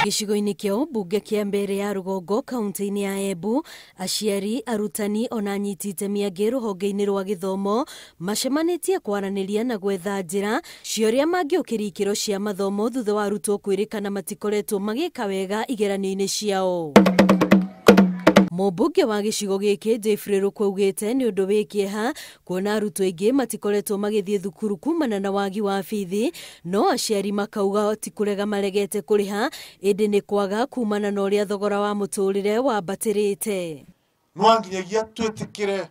Gĩcigo-inĩ kĩa ũmbunge kĩa Mbere ya Rũgongo kaunti-inĩ ya Embu, aciari, arutani ona anyiti itemi angĩ rũhonge-inĩ rwa gĩthomo macemanĩtie kwaranĩria na gwetha njĩra cia ũrĩa mangĩũkĩria ikĩro cia mathomo thutha wa arutwo kwĩrĩkana matikoretwo magĩka wega igeranio-inĩ ciao. Mũmbunge wa gĩcigo gĩkĩ Jeffrey Rukwa augĩte nĩ ũndũ wĩ kĩeha kuona arutwo aingĩ matikoretwo magĩthiĩ thukuru kumana na wagi wa bithi, no aciari makauga ti kũrega maregete kũrĩha ĩndĩ nĩ kwaga kumana na ũrĩa thogora wa mũtũrĩre wambatĩrĩte. No nginyagia twĩtĩkĩre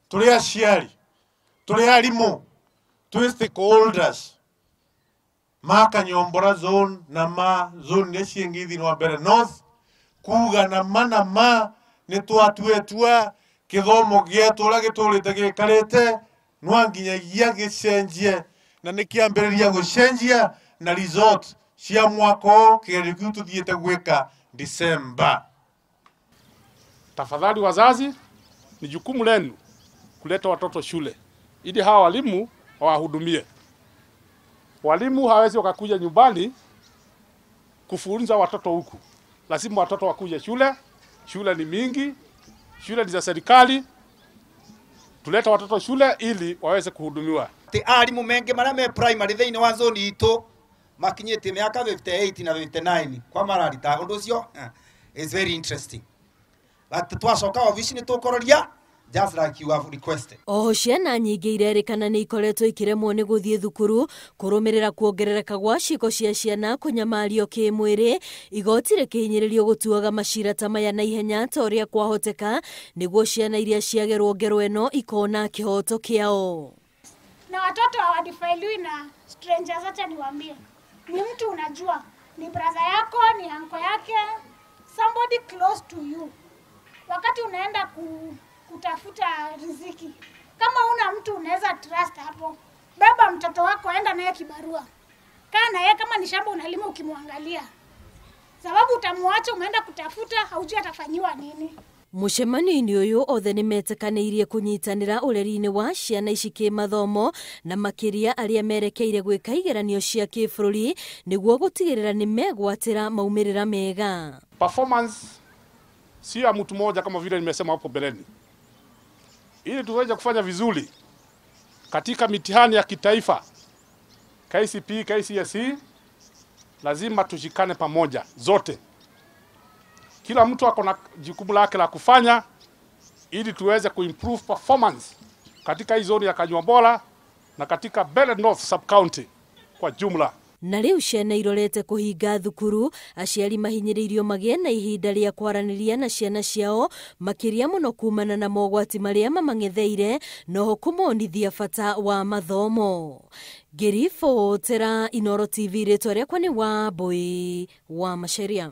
tũrĩ aciari, tũrĩ arimũ, twĩ stakeholders ma Kanyombora zone na ma zone iria ciĩngĩ thĩinĩ wa Mbeere North kuga na ma na ma nĩ twatuetua gĩthomo gĩetũ ũrĩa gĩtũrĩte gĩkarĩte no nginyagia gĩcenjie na nĩ kĩambĩrĩria gũcenjia na result cia mwaka ũyũ kĩgerio kĩu tũthiĩte gwĩka December. Tafadhali wazazi, ni jukumu lenu kuleta watoto shule ili hawa walimu wawahudumie. Walimu hawezi wakakuja nyumbani kufunza watoto huku, lazima watoto wakuje shule. Shule ni mingi, shule ni za serikali. Tuleta watoto shule ili waweze kuhudumiwa. Ti alimu mengi maria me primary thiini wa zone itu makinyite miaka 58 na 59 kwa mararita undu ucio is very interesting. But twacoka ofisi ni tukororia just like you have requested. Oho ciana nyingĩ irerĩkana nĩ ikoretwo ikĩremwo nĩ gũthiĩ thukuru kũrũmĩrĩra kuongerereka gwa ciĩko cia ciana kũnyamario kĩmwĩrĩ, igoti rĩkĩhinyĩrĩrio gũtuaga macira ta maya na ihenya ta ũrĩa kwahoteka nĩguo ciana iria ciagerwo ngero ĩno ikona kĩhoto kĩao. Na watoto hawadefiliwi na strangers, acha niwaambie. Ni mtu unajua, ni brother yako, ni uncle yake, somebody close to you. Wakati unaenda kutafuta riziki, kama una mtu unaweza trust hapo, beba mtoto wako, enda naye kibarua, kaa naye, kama ni shamba unalima ukimwangalia, sababu utamwacha umeenda kutafuta, haujui atafanyiwa nini. Mũcemanio-inĩ ũyũ othe nĩ metĩkanĩirie kũnyitanĩra ũreri-inĩ wa ciana ici kĩmathomo na makĩria arĩa merekeire gwĩka igeranio cia kĩbũrũri nĩguo gũtigĩrĩra nĩ megwatĩra maumĩrĩra mega. Performance sio ya mtu mmoja kama vile nimesema hapo mbeleni. Ili tuweze kufanya vizuri katika mitihani ya kitaifa KCPE, KCSE, lazima tushikane pamoja zote. Kila mtu ako na jukumu lake la kufanya ili tuweze kuimprove performance katika hii zone ya Kanyuambora na katika Mbeere North sub-county kwa jumla. Na rĩu ciana irorete kũhinga thukuru, aciari mahinyĩrĩirio magĩe na ihinda rĩa kwaranĩria na ciana ciao makĩria mũno kumana na mogwati marĩa mamang'etheire noho kũmonithia bata wa mathomo. Ngĩribotera Inooro TV, rĩtwa rĩakwa nĩ Wambui wa Macharia.